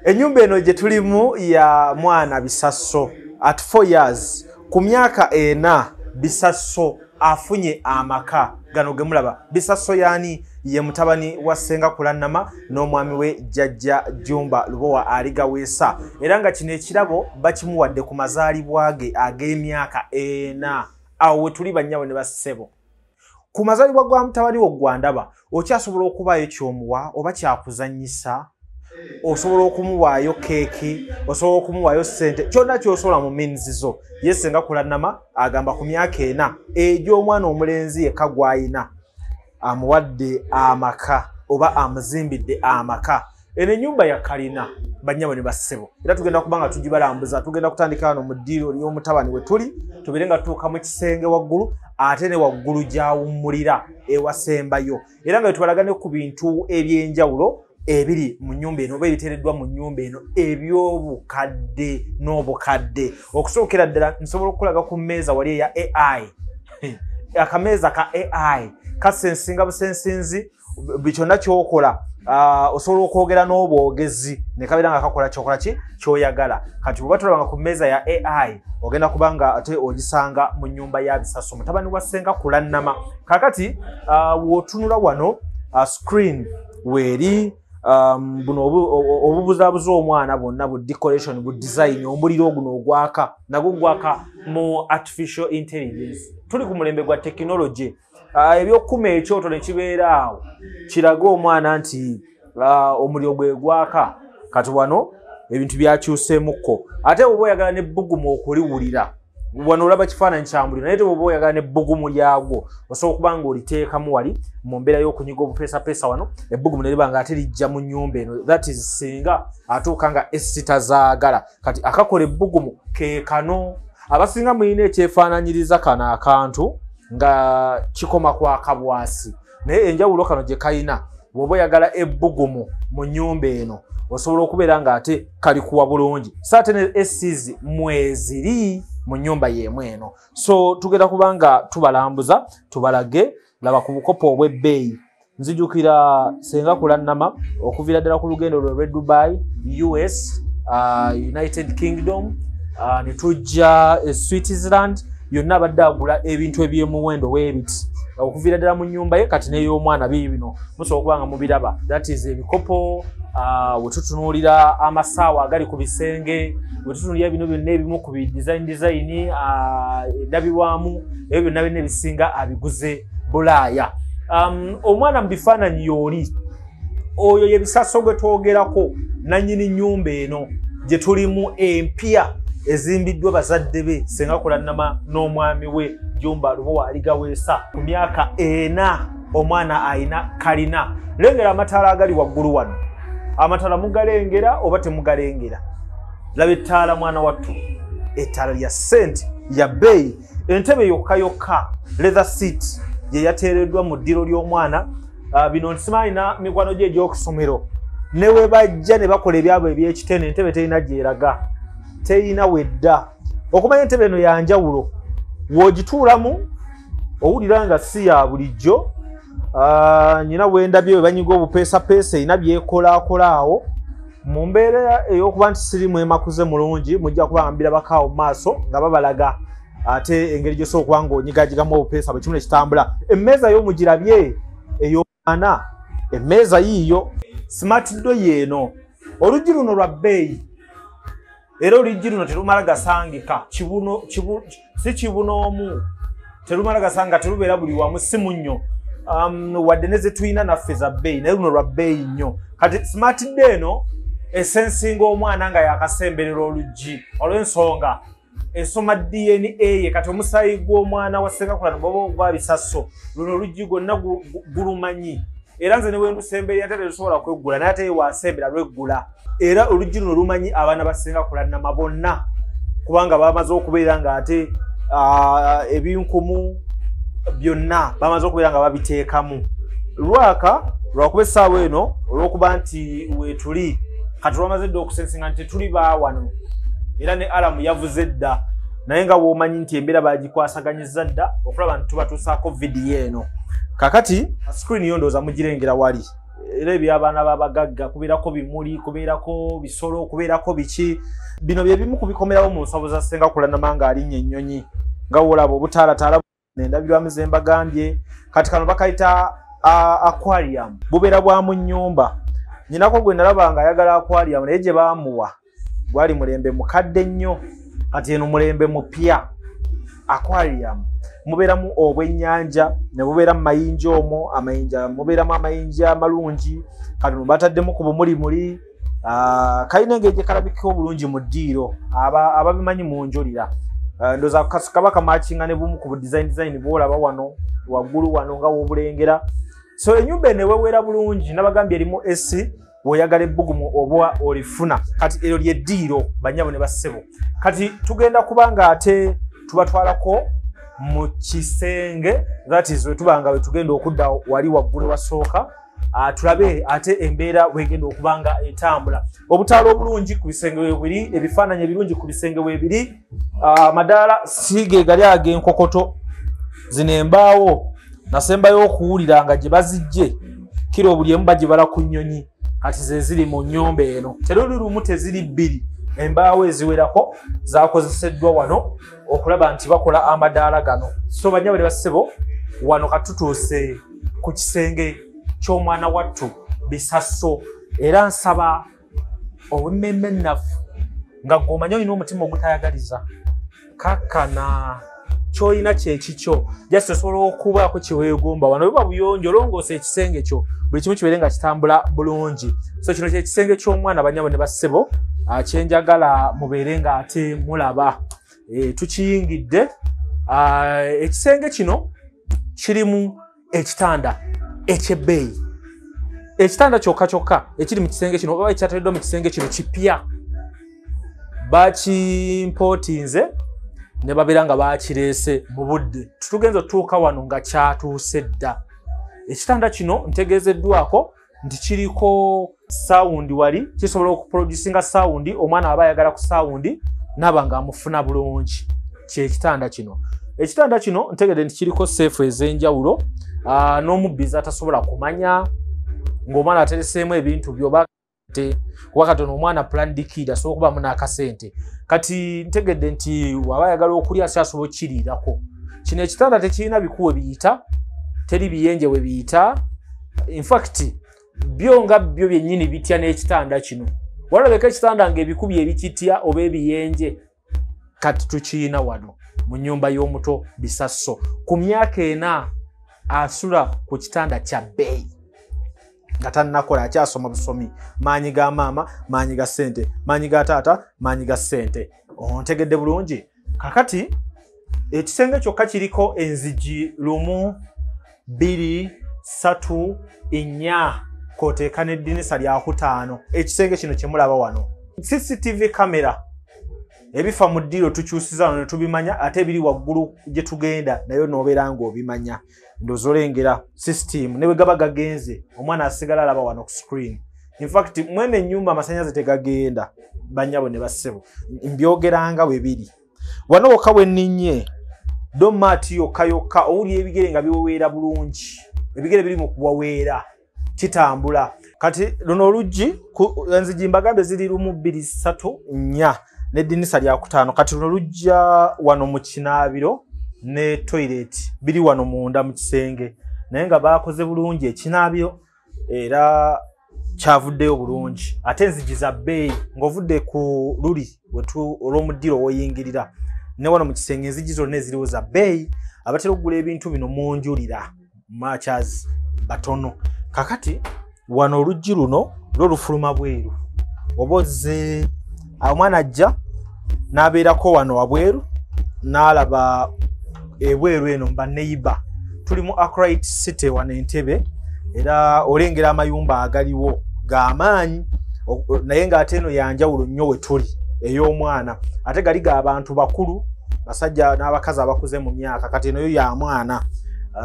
Ennyumba eno gye tulimu ya mwana Bisaso at 4 years. Ku myaka 4 Bisaso afunye amaka gano ge mulaba. Bisaso yani ye mutabani wa Ssenga Kulannama n'omwami we Jjajja Jumba Lubowa Aligaweesa, era nga kino ekirabo bakimuwadde ku mazaalibwa ge ag'emyaka 4. Awo we tuli bannyabo ne bassebo. Ku mazaalibwa gwa mutabani wo gwandaba okyasobola okubaayo kyomuwa oba kyakuzannyisa, osobola okumuwaayo keeki, osobola okumuwaayo ssente, kyonna ky'osobola mu means zo. Ye Ssenga Kulannama agamba ku myaka 4 egy'omwana omulenzi yekka gw'ayina amuwadde amaka oba amuzimbidde amaka. Eno ennyumba ya kalina bannyabo ne bassebo, era tugenda kuba nga tugibalambuza. Tugenda kutandika wano mu ddiiro ly'omutabani we tuli, tubeere nga tutuuka mu kisenge waggulu, ate ne waggulu gy'awummulira ewasembayo, era nga tubalaga ne ku bintu ebyenjawulo ebiri mu nnyumba eno oba ebiteereddwa mu nnyumba eno eby'obukadde n'obukadde. Okusookera ddala nsobola okukulaga ku mmeeza wali eya AI. Akameeza ka AI kasensinga busensinzi kyonna ky'okola, osobola okwogera n'obwogezi ne kabeera nga kakola kyokola ki ky'oyagala. Kati bw'oba tolabanga ku mmeeza ya AI ogenda kuba nga ate ogisanga mu nnyumba ya Bisaso mutabani wa Ssenga Kulannama. Kaakati w'otunula wano screen weeri, buno obubuzaabuza omwana bwonna bu decoration, bu design, omuliro guno ogwaka nagwo gwaka mu artificial intelligence. Tuli ku mulembe gwa technology. Ebyokuma ekyoto ne kibeera awo kiraga omwana nti omuliro gwe gwaka. Kati wano ebintu byakyuseemukko. Ate bw'oba oyagala n'ebbugumu okuliwulira, wano olaba kifaananyi kya muliro, naye bw'oba oyagala n'ebbugumu lyagwo osobola okuba ng'oliteekamu wali mu mbeera y'okunyiga obupeesapeesa wano, ebbugumu ne liba nga ate lijja mu nnyumba eno. That is singa atuuka nga essi tazaagala. Kati akakola ebbugumu ke kano. Abasinga mulina ekyefaananyiriza kano akantu nga kikoma kwa kabwasi, naye enjawulo kano gye kalina, bw'oba oyagala ebbugumu mu nnyumba eno osobola okubeera ng'ate kalikuwa bulungi. So ate ne ACs mweziri mu nnyumba y'emu eno. So tugenda kuba nga tubalambuza tubalage. Laba ku bukopo obw'ebbeeyi. Nzijukira Ssenga Kulannama okuviira ddala ku lugendo lwe lw'e Dubai, US, United Kingdom, ne tujja e Switzerland, yonna abadde agula ebintu eby'emuwendo weebiti okuviira ddala mu nnyumba ye kati n'ey'omwana biibino musobola okuba nga mubiraba. That is ebikopo, we tutunuulira amasaawa agali ku bisenge, we tutunuulira bino byonna ebimu ku bi design, endabirwamu, ebyo byonna byonna ebisinga abiguze Bulaaya. Omwana mu bifaananyi y'oli oyo ye Bisaso gwe twogerako, nannyini nnyumba eno gye tulimu empya ezimbiddwa bazadde be Ssenga Kulannama n'omwami we Jumba Lubowa Aligaweesa. Ku myaka 4 omwana ayina kalina. Lengera amataala agali waggulu wano, amataala mugalengera oba temugalengera? Laba ettaala mwana wattu, ettaala lya ssente ya bbeeyi. Entebe yokka yokka leather seat ye yateereddwa mu ddiro ly'omwana. Bino nsimanyi mikwano gye egy'okusomero ne we bajja ne bakola ebyabwe eby'ekitene, entebe terina gyeraga, terina wedda. Okumanya entebe eno ya njawulo, w'ogituulamu owulira nga si ya bulijjo. Nyina wendabye we banyiga obupeesapeesa erina byekolaakola awo. Mu mbeera ey'okuba nti sirimu emakuze mulungi, mujja kuba nga mbirabako awo mu maaso nga babalaga ate engeri gy'osobola okuba ng'onyigajigamu obupeesa bwe kimu ne kitambula. Emmeeza y'omugirabye ey'omwana, emmeeza yiiyo smart door yeeno. Oluggi luno lwa bbeeyi, era oluggi luno terumala gasangika, si kibunoomu, terumala gasanga, terubeera buli wamu, si munnyo. Wadde ne ze tulina naffe za bbeeyi, naye luno lwa bbeeyi nnyo. Kati smart door eno esensinga omwana nga yakasemberera oluggi olw'ensonga esoma DNA ye. Kati omusaayi gw'omwana wa Ssenga Kulannama oba ogwa Bisaso, luno oluggi gwonna gulumanyi, era nze ne bwe ndusemberera ate terusobola kweggula, naye ate ye wasembera lweggula. Era oluggi luno lumanyi abaana ba Ssenga Kulannama bonna, kubanga bamaze okubeera ng'ate ebinkumu byonna bamaze okubeera nga babiteekamu. Lwaka lwakuba essaawa eno olw'okuba nti weetuli kati lwamaze dda okusensinga nti tetuli baawano, era ne alamu yavuze dda, naye nga bw'omanyi nti embeera bagikwasaganyizza dda okulaba nti tubatuusaako vidiyo eno. Kakati screen yo ndowooza mugirengera wali. Era eby'abaana b'abagagga kubeerako bimuli, kubeerako bisolo, kubeerako biki. Bino bye bimu ku bikomerawo mu nsawo za Ssenga Kulanama ng'alinnya ennyonyi, nga wolaba obutaalataala nendabirwamu ze mbagambye. Kati kano bakayita aquarium, bubeera bwa mu nnyumba. Nnyinako gwe nalaba ng'ayagala aquarium, naye gye baamuwa gwali mulembe mukadde nnyo, kati eno mulembe mupya. Aquarium mubeeramu obwennyanja, ne bubeera mu mayinja omwo, amayinja mubeeramu amayinja amalungi. Kati no bataddemu ku bumulimuli, kalina engeri gye kalabika obulungi mu ddiiro, ababimanyi munjulira. Ndowooza kaba kamakinga ne bumu ku design design bw'olaba wano waggulu wano nga w'obulengera. So ennyumba eno eweweera bulungi, nabagambye erimu AC, bw'oyagala ebbugumu oba olifuna. Kati eryo ly'eddiiro bannyabo ne bassebo. Kati tugenda kuba nga ate tubatwalako mu kisenge, that is we tuba nga we tugenda okudda wali waggulu wasooka, tulabe ate embeera wegenda okuba nga etambula. Obutaala obulungi ku bisenge webiri, ebifaananyi ebirungi ku bisenge webiri, amadaala si ge gali ag'enkokoto. Zino embaawo nasembayo okuwulira nga gye bazijje kiro buli emu bagibala ku nnyonyi, kati ze ziri mu nnyumba eno. Teruli lumu, teziri bbiri, embaawo eziwerako zakozeseddwa wano okulaba nti bakola amadaala gano. So bannyabo ne bassebo, wano katutuuse ku kisenge ky'omwana wattu Bisaso. Era nsaba ow'emmemme ennafu nga gw'omanyi olina omutima ogutayagaliza, kakkana, ky'olina kye kikyo, just osobola okubaako kye weegomba. Wano buba buyonjo, olongoosa ekisenge kyo, buli kimu kibeere nga kitambula bulungi. So kino kye kisenge ky'omwana bannyabo ne bassebo, kyenjagala mubeere nga ate mulaba. Tukiyingidde. Ekisenge kino kirimu ekitanda eky'ebbeeyi. Ekitanda kyokka kyokka ekiri mu kisenge kino oba ekyateereddwa mu kisenge kino kipya, bakimpootinze ne babeera nga bakireese mu budde. Tugenze otuuka wano nga kyatuuse dda. Ekitanda kino ntegeezeddwako nti kiriko sound wali, kisobola okuproducinga sound, omwana aba ayagala ku sound n'aba ng'amufuna bulungi. Kyekitanda kino. Ekitanda kino ntegedde nti kiriko seefu ez'enjawulo, n'omubbizi atasobola kumanya ng'omwana atereseemu ebintu byoba kuba katono omwana planned kid asobola okubaamu n'akasente. Kati ntegedde nti waba ayagala okulya asobola okukiriirako. Kino ekitanda tekirina biku we biyita, teri biyenje we biyita. In fact byo nga byo byennyini bitya n'ekitanda kino. Walabeka ekitanda ng'ebiku bye bikitya oba ebiyenje. Kati tukiyina wano mu nnyumba y'omuto Bisaso. Ku myaka 4 asula ku kitanda kya bbeeyi nga tannakola, akyasoma busomi. Maanyi ga maama, maanyi ga ssente, maanyi ga taata, maanyi ga ssente. Ontegedde bulungi. Kakati ekisenge kyokka kiriko enzigi 1, 2, 3, 4, k'oteeka n'eddinisa lya 5. Ekisenge kino kye mulaba wano, CCTV camera, ebifa mu ddiiro tukyusiza wano ne tubimanya, ate ebiri waggulu gye tugenda nayo n'obeera ng'obimanya. Ndowooza olengera system ne bwe gaba gagenze, omwana asigala alaba wano ku screen. In fact mwene ennyumba amasannyalaze tegagenda, bannyabo ne bassebo, mbyogeranga bwe biri. Wano wokka bwe nninnye domaati yokka yokka owulira ebigere nga biweweera bulungi, ebigere biri mu kuwaweera, kitambula. Kati luno oluggi, enzigi mbagambe ziri 1, 2, 3, 4 n'eddinisa lya 5. Kati luno lujja wano mu kinaabiro ne toilet biri wano munda mu kisenge, naye nga baakoze bulungi ekinaabiro era kyavuddeyo bulungi. Ate enzigi za bbeeyi ng'ovudde ku luli olw'omuddiro w'oyingirira ne wano mu kisenge enzigi zonna eziriwo za bbeeyi. Abatera okugula ebintu bino munjulira matchers batono. Kakati wano oluggi luno lwo lufuluma bweru, oba ozze omwana ajja n'abeerako wano wabweru n'alaba ebweru eno mba neighbor. Tuli mu Akright City wano Entebbe, era olengera amayumba agaliwo g'amaanyi, naye ng'ate eno yanjawulo nnyo we tuli ey'omwana. Ate gali g'abantu bakulu, basajja n'abakazi abakuze mu myaka. Kati eno yo ya mwana,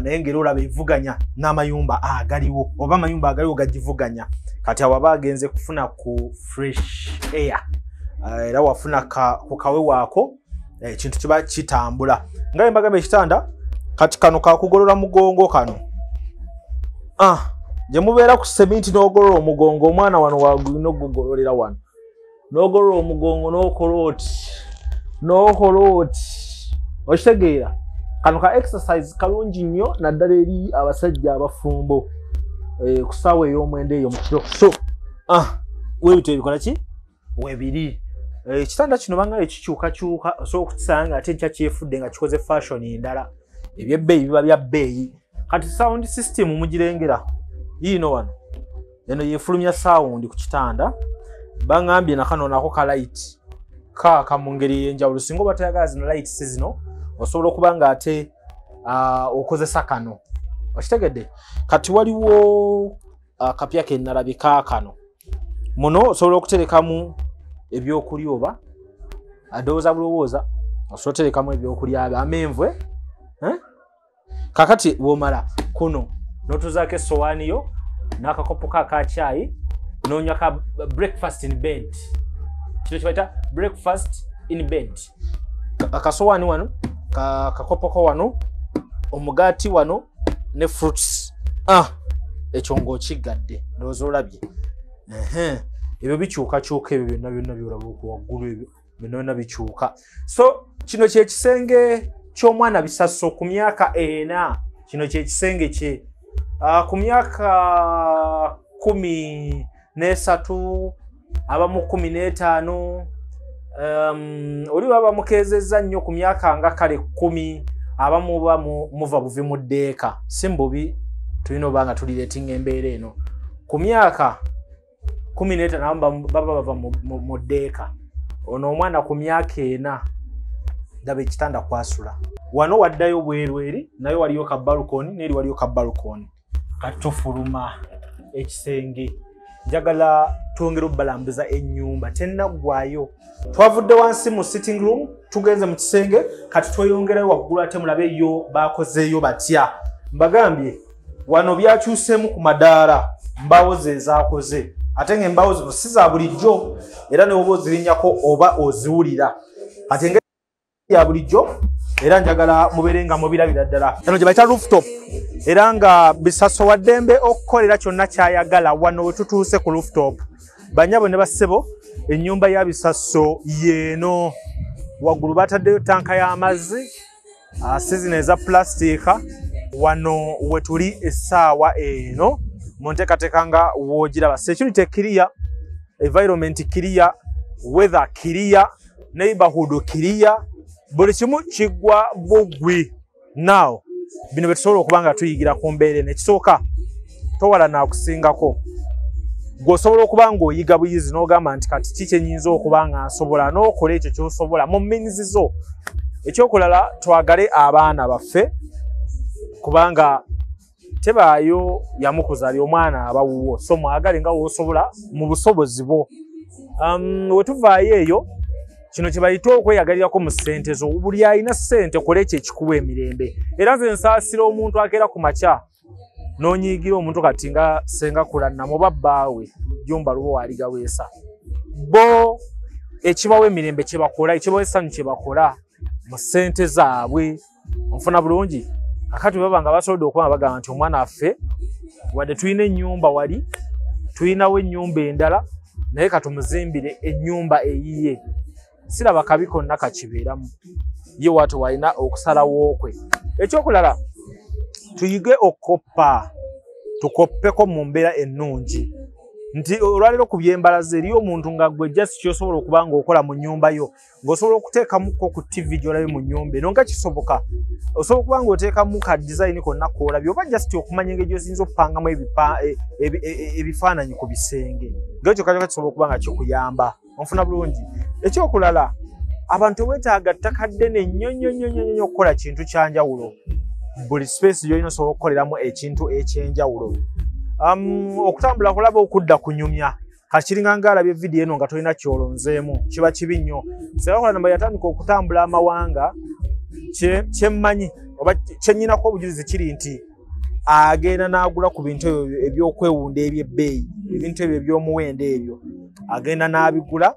naye ng'era olaba evuganya n'amayumba agaliwo, oba amayumba agaliwo gagivuganya. Kati awo aba agenze kufuna ku fresh air, era wafuna ku kawe waako, ekintu kiba kitambula. Nga bwe mbagambye ekitanda kati kano kakugolola mugongo kano. Gye mubeera ku seminti n'ogolola omugongo, omwana wano wagulina okugugololera wano. N'ogolola omugongo n'okola oti. N'okola oti. Okitegeera? Kano ka exercise kalungi nnyo naddala eri abasajja abafumbo. Ku ssaawa ey'omwenda eyo mu kiro. So, webito ebikola ki? Webiri. Ekitanda kino bangaye kikyukakyuka, osobola okukisanga ate enkya kyefudde nga kikoze fashion endala. Ebyebbeeyi biba bya bbeeyi. Kati sound system mugirengera. Yiino wano. Eno yefulumya sound ku kitanda. Bangambye na kano nako ka light. Kaaka mu ngeri ey'enjawulo. Singa oba toyagala zino lights zino, osobola okuba nga ate okozesa kano. Okitegedde? Kati waliwo akapya ke nalabye kaakano. Muno osobola okuterekamu ebyokulya oba adowooza bulowooza, osobola oterekamu ebyokulya amenvu. Kakati bw'omala kuno n'otuzaako essowaani yo n'akakopo ka aka caayi n'onywa ka breakfast in bed. Kino kye bayita breakfast in bed. Akasowaani wano, kakopo ko wano, omugaati wano ne fruits. Ekyo ng'okiggadde, ndowooza olabye. Ebyo bikyukakyuka, ebyo byonna byonna by'olaba okwo waggulu, ebyo byonna byonna bikyuka. So kino kye kisenge ky'omwana Bisaso ku myaka 4. Kino kye kisenge kye. Ku myaka 13, abamu 15, oli baba mukeezezza nnyo ku myaka nga kale 10, abamu ba muva buvi mu ddeeka. Si mbubi, tulina oba nga tulireetinga embeera eno. Ku myaka 15 abamu baba bava mu ddeeka. Ono omwana ku myaka 4 ndaba ekitanda kwasula. Wano waddayo bweru eri, naye waliyo ka balcony, n'eri waliyo ka balcony. Kati tufuluma ekisenge. Njagala twongere obbalambuza ennyumba, tennaggwayo. Twavudde wansi mu sitting room, tugenze mu kisenge, kati tweyongerayo waggulu ate mulabe yo baakozeeyo batya. Mbagambye, wano byakyuseemu ku madaala, mbaawo ze zaakoze. Ate ng'embaawo zino si za bulijjo, era ne bw'oba ozirinnyako oba oziwulira. Ate nga ya bulijjo, era njagala mubeere nga mubirabira ddala. Eno gye bayita rooftop, era nga Bisaso wa ddembe okukolera kyonna ky'ayagala. Wano we tutuuse ku rooftop. Bannyabo ne bassebo, ennyumba ya Bisaso y'eno. Waggulu bataddeyo ttanka y'amazzi, si zino eza pulasitiika. Wano we tuli essaawa eno mu nteekateeka nga w'ogiraba. Security clear, environment clear, weather clear, neighborhood clear, buli kimu kiggwa bugwi. Now, bino bye tusobola okuba nga tuyigira ku mbeera eno. Ekisooka, towala naakusingako. Ggwe osobola okuba ng'oyiga buyizi n'ogamba nti kati ki kye nnyinza okuba nga nsobola, n'okola ekyo ky'osobola mu means zo. Ekyokulala, twagale abaana baffe, kubanga tebaayo yamukuzaalya, omwana aba wuwo. So mwagale nga w'osobola mu busobozi bwo. We tuvaayo eyo, kino kye bayita okweyagalirako mu ssente zo. Buli alina ssente kola ekyo ekikuwa emirembe. Era nze nsaasira omuntu akeera ku makya n'onyiigira omuntu kati nga Ssenga Kulanama oba bbaawe Jjumba Lubowa Aligaweesa. Bo ekibawa emirembe kye bakola, ekibawa essanyu kye bakola mu ssente zaabwe. Onfuna bulungi? Kakati bwe baba nga basobodde okuba nga bagamba nti omwana waffe wadde tulina ennyumba wali, tulinawo ennyumba endala, naye katumuzimbire ennyumba eyiye. Siraba kabi konna kakibeeramu. Ye wato walina okusalawo kwe. Ekyokulala, tuyige okukoppa, tukoppeko mu mbeera ennungi. Nti olwaleero ku byembalaze eriyo omuntu nga ggwe just ky'osobola okuba ng'okola mu nnyumba yo, ng'osobola okuteekamuko ku TV gy'olabye mu nnyumba eno, nga kisoboka. Osobola okuba ng'oteekamu ka design konna k'olabye, oba just okumanya engeri gy'oyinza okupangamu ebifaananyi ku bisenge. Ng'ekyo kyokka kisobola okuba nga kikuyamba. Onfuna bulungi. Ekyokulala, abantu weetaaga ttaka ddene nnyo nnyo nnyo nnyo nnyo okukola kintu kya njawulo. Buli space gy'olina osobola okukoleramu ekintu eky'enjawulo. Okutambula kulaba okudda kunyumya. Kati kiringa ng'alabye vidiyo eno nga tolina ky'olonzeemu, kiba kibi nnyo. Ssenga Kulanama yatandika okutambula amawanga, kye mmanyi oba kye nnyinako obujulizi kiri nti agenda n'agula ku bintu ebyo ebyokwewunda eby'ebbeeyi, ebintu ebyo eby'omuwendo ebyo agenda n'abigula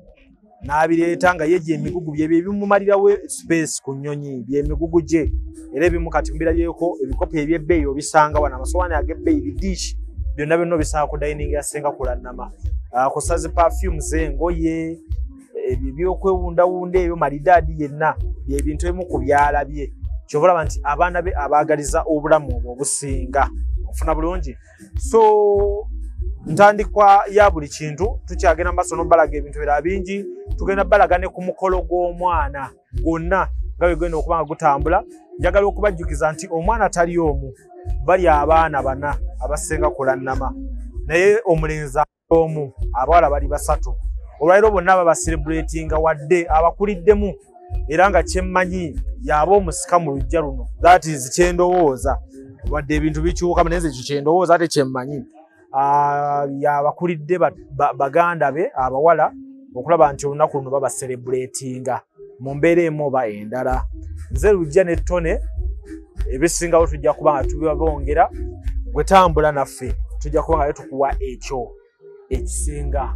n'abireeta nga ye gy'emigugu bye bye bimumalirawo space ku nnyonyi, by'emigugu gye. Era ebimu kati mbirabyeko ebikopo eby'ebbeeyi obisanga wano, amasowaani ag'ebbeeyi, bidiishi Byonna byonna obisanga ku dining ya Senga Kulannama. Ku Sazi Perfumes, engoye, ebyo ebyokwewundawunda, ebyo malidaadi yenna, byebintu ebimu ku byalabye. Kyova olaba nti abaana be abaagaliza obulamu obwo obusinga ofuna bulungi. So ntandikwa ya buli kintu, tukyagenda mu maaso n'obalaga ebintu birala bingi. Tugenda balaga ne ku mukolo gw'omwana gwonna nga bwe gugenda okuba nga gutambula. Njagala okubajjukiza nti omwana tali omu, bali abaana bana abasenga Kulannama, naye omulenzi omu, abawala bali basatu. Olwaliro bonna babacelebratinga, wadde abakuliddemu, era nga kyemmanyi yaba omusika mu luggya luno. That is kyendowooza, wadde ebintu bikyuka, naye nze ekyo kyendowooza ate kyemmanyi. Yabakulidde baganda be abawala okulaba nti olunaku luno babacelebratinga mu mbeera emu oba endala. Nze Lujja ne Ttone, ebisingawo tujja kuba nga tubibongera. Gwe tambula naffe, tujja kuba nga tukuwa ekyo ekisinga.